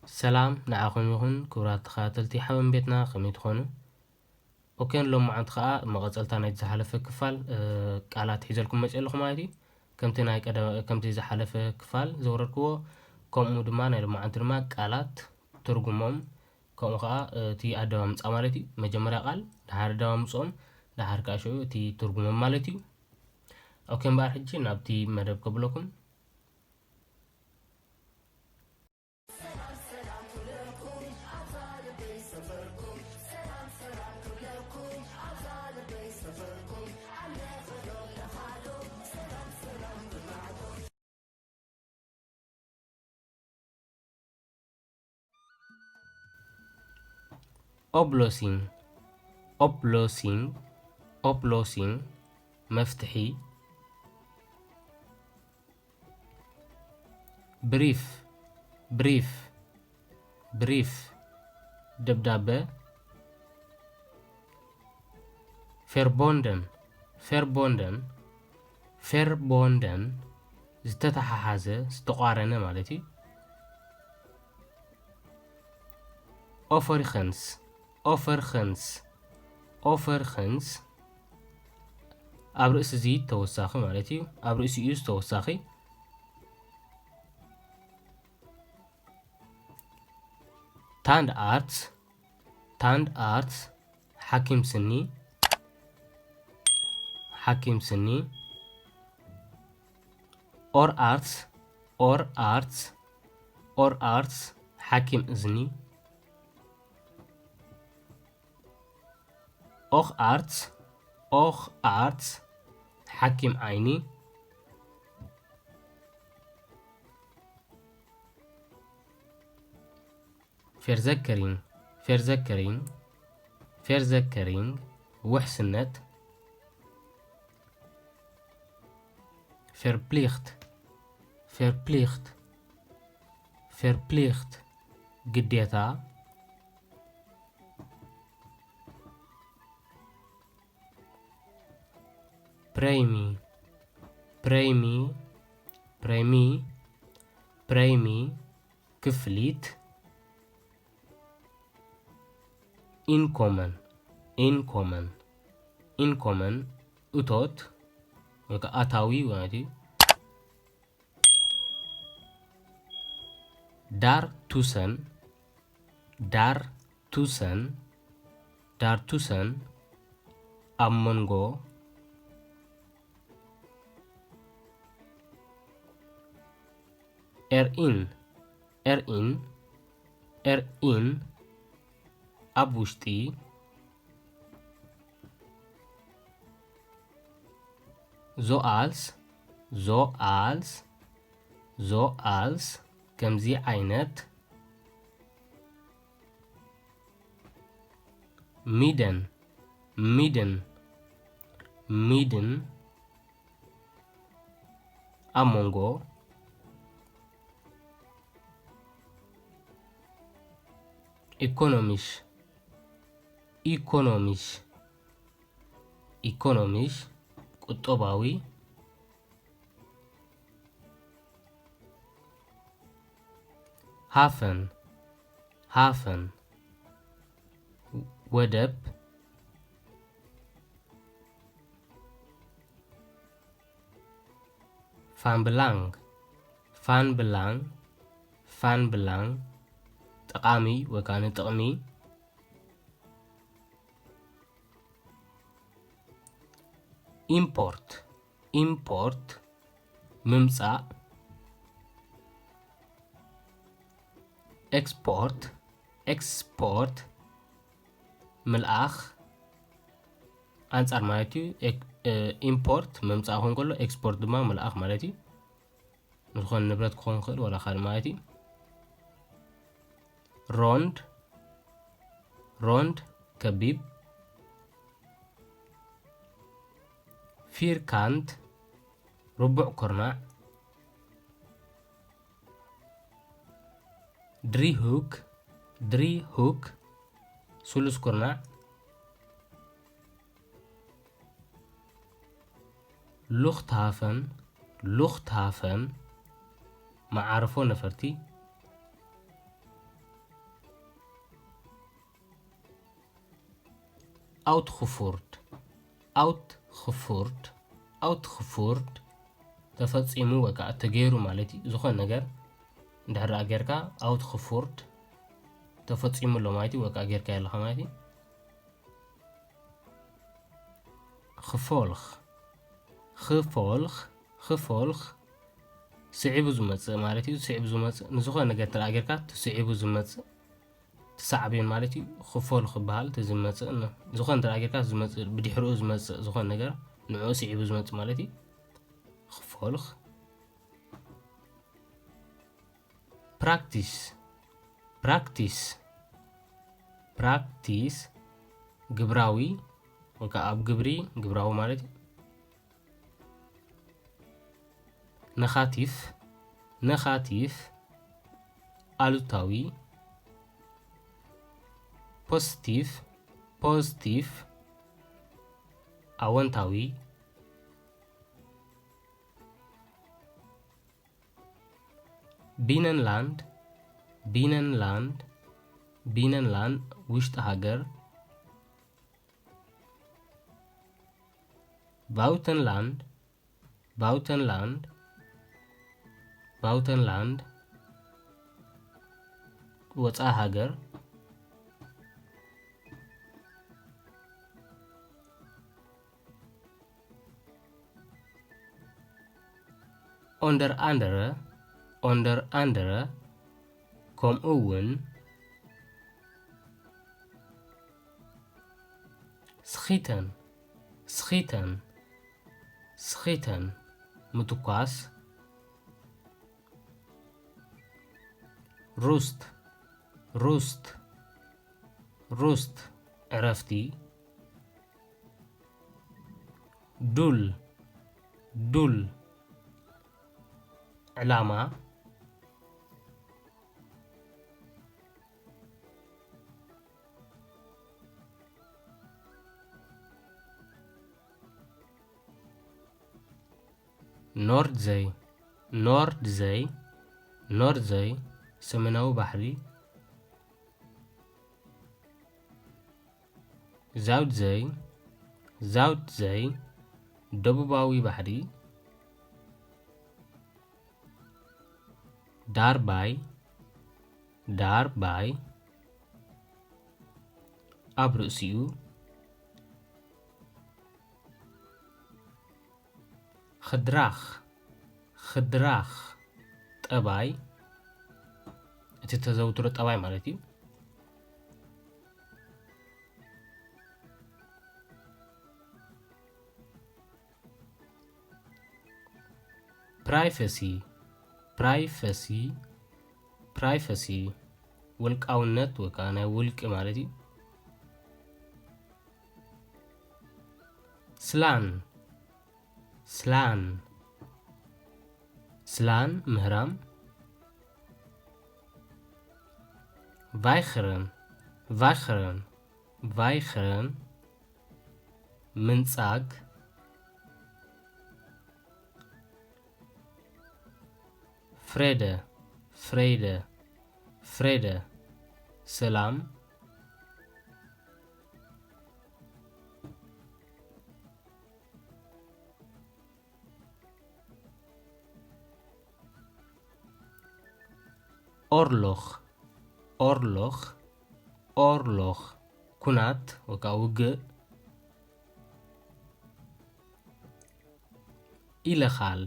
ሰላም ንዓኹም ይኹን ክቡራት ተኸታተልቲ ሓበን ቤትና፣ ከመይ ትኾኑ? ኦኬ፣ ሎማዓንቲ ኸዓ መቐጸልታ ናይቲ ዝሓለፈ ክፋል፣ እ፣ ቃላት ሒዘልኩም መጺአ ኣለኹ ማለት እዩ። ከምቲ ናይ ቀደ-፣ ከምቲ ዝሓለፈ ክፋል ዘውረድክዎ፣ ከምኡ ድማ ናይ ሎማዓንቲ ድማ ቃላት ትርጉሞም፣ ከምኡ ኸዓ እቲ ኣደማምጻ ማለት እዩ። መጀመርያ ቃል፣ ደሓር ኣደማምጽኦም፣ ደሓር ከዓ ሽዑ እቲ ትርጉሞም ማለት እዩ። ኦኬ፣ እምበኣር ሕጂ ናብቲ መደብ ከብለኩም። ኦፕሎሲንግ፣ ኦፕሎሲንግ፣ ኦፕሎሲንግ፣ መፍትሒ። ብሪፍ፣ ብሪፍ፣ ብሪፍ፣ ደብዳበ። ፌርቦንደን፣ ፌርቦንደን፣ ፌርቦንደን፣ ዝተተሓሓዘ፣ ዝተቋረነ ማለት እዩ። ኦፈርኸንስ፣ ኦፈርኸንስ፣ ኦፈርኸንስ፣ ኣብ ርእሲ እዚ ተወሳኺ ማለት እዩ። ኣብ ርእሲኡ ዝተወሳኺ። ታንድ ኣርትስ፣ ታንድ ኣርትስ፣ ሓኪም ስኒ፣ ሓኪም ስኒ። ኦር ኣርትስ፣ ኦር ኣርትስ፣ ኦር ኣርትስ፣ ሓኪም እዝኒ። ኦኽ ኣርትስ፣ ኦኽ ኣርትስ፣ ሓኪም ዓይኒ። ፌርዘከሪንግ፣ ፌርዘከሪንግ፣ ፌርዘከሪንግ፣ ውሕስነት። ፌርፕሊኽት፣ ፌርፕሊኽት፣ ፌርፕሊኽት፣ ግዴታ። ፕሬሚ፣ ፕሬሚ፣ ፕሬሚ፣ ፕሬሚ፣ ክፍሊት። ኢንኮመን፣ ኢንኮመን፣ ኢንኮመን፣ እቶት ወይ ከዓ ኣታዊ ማለት እዩ። ዳር ቱሰን፣ ዳር ቱሰን፣ ዳር ቱሰን፣ ኣብ መንጎ። ኤርኢን፣ ኤርኢን፣ ኤርኢን፣ ኣብ ውሽጢ። ዞኣልስ፣ ዞኣልስ፣ ዞኣልስ፣ ከምዚ ዓይነት። ሚደን፣ ሚድን፣ ሚድን፣ ኣብ መንጎ። ኢኮኖሚሽ፣ ኢኮኖሚሽ፣ ኢኮኖሚሽ፣ ቁጠባዊ። ሃፈን፣ ሃፈን፣ ወደብ። ፋንብላንግ፣ ፋንብላንግ፣ ፋንብላንግ፣ ጠቓሚ ወይ ከዓ ንጥቕሚ። ኢምፖርት፣ ኢምፖርት፣ ምምጻእ። ኤክስፖርት፣ ኤክስፖርት፣ ምልኣኽ። ኣንጻር ማለት እዩ። ኤክ-፣ እ፣ ኢምፖርት ምምጻእ ክኾን ከሎ፣ ኤክስፖርት ድማ ምልኣኽ ማለት እዩ። ንዝኾነ ንብረት ክኾን ይኽእል፣ ዋላ ካልእ ማለት እዩ። ሮንድ፣ ሮንድ፣ ከቢብ። ፊርካንት፣ ርቡዕ ኩርናዕ። ድሪሁክ፣ ድሪሁክ፣ ስሉስ ኩርናዕ። ሉኽትሃፈን፣ ሉኽትሃፈን፣ መዓርፎ ነፈርቲ። Ausgeführt. Ausgeführt. Ausgeführt ተፈጺሙ ወይ ከዓ ተገይሩ ማለት እዩ። ዝኾነ ነገር እንድሕር ደኣ ጌርካ ausgeführt ተፈጺሙ ኣሎ ማለት እዩ፣ ወይ ከዓ ጌርካዮ ኣለኻ ማለት እዩ። Gefolg. Gefolg. Gefolg ስዒቡ ዝመጽእ ማለት እዩ። ስዒቡ ዝመጽእ ንዝኾነ ነገር እንተ ደኣ ጌርካ እቲ ስዒቡ ዝመጽእ እቲ ሳዕቤን ማለት እዩ። Gefolg ክበሃል እቲ ዝመጽእ ን-፣ ዝኾነ እንተ ደኣ ጌርካ ዝመጽእ፣ ብድሕሪኡ ዝመጽእ ዝኾነ ነገር ንዕኡ ስዒቡ ዝመጽእ ማለት እዩ። Gefolg። Praktisch. Praktisch. Praktisch ግብራዊ ወይ ከዓ ኣብ ግብሪ ግብራዊ ማለት እዩ። Negativ. Negativ ኣሉታዊ። Positiv. Positiv ኣወንታዊ። Binnenland. Binnenland. Binnenland ውሽጢ ሃገር። Buitenland. Buitenland. Buitenland ወፃኢ ሃገር። Onder andere. Onder andere ከምኡ እውን schieten. Schieten. Schieten ምትኳስ። Rust. Rust. Rust ዕረፍቲ። Doel. Doel ዕላማ። Noordzee. Noordzee. Noordzee ሰሜናዊ ባሕሪ። Zuidzee. Zuidzee ደቡባዊ ባሕሪ። Daarbij. Daarbij ኣብ ርእሲኡ። Gedrag. Gedrag ጠባይ፣ እቲ ተዘውትሮ ጠባይ ማለት እዩ። Privacy. Privacy. Privacy ውልቃውነት ወይ ከዓ ናይ ውልቂ ማለት እዩ። Slaan. Slaan. Slaan ምህራም። Weigeren. Weigeren. Weigeren ምንጻግ። Vrede. Vrede. Vrede ሰላም። Oorlog. Oorlog. Oorlog ኩናት ወይ ከዓ ውግእ። Illegaal.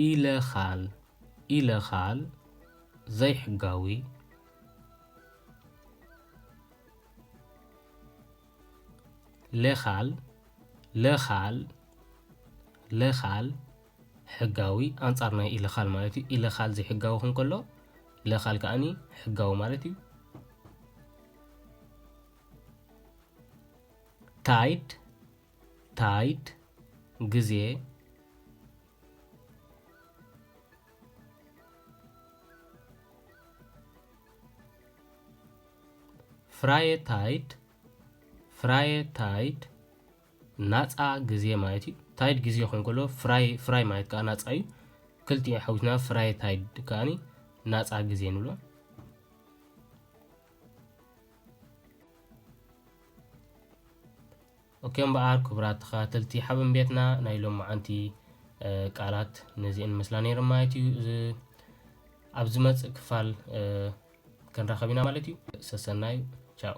Illegaal. Illegaal ዘይሕጋዊ። Legaal. Legaal. Legaal ሕጋዊ ኣንጻር ናይ illegaal ማለት እዩ። Illegaal ዘይሕጋዊ ክን ከሎ legaal ከኣኒ ሕጋዊ ማለት እዩ። Tijd. Tijd ግዜ። Vrije tijd. Vrije tijd ናጻ ግዜ ማለት እዩ። Tijd ግዜ ኮይኑ ከሎ፣ vrij፣ vrij ማለት ከዓ ናጻ እዩ። ክልቲኡ ሓዊስና vrije tijd ከኣኒ ናጻ ግዜ ንብሎ። ከም በኣር ክቡራት ተኸታተልቲ ሓበን ቤትና ናይ ሎም መዓንቲ ቃላት ነዚአን መስላ ነይረ ማለት እዩ። ኣብ ዝመፅእ ክፋል ክንራኸብ ኢና ማለት እዩ። ሰሰናዩ። ቻው።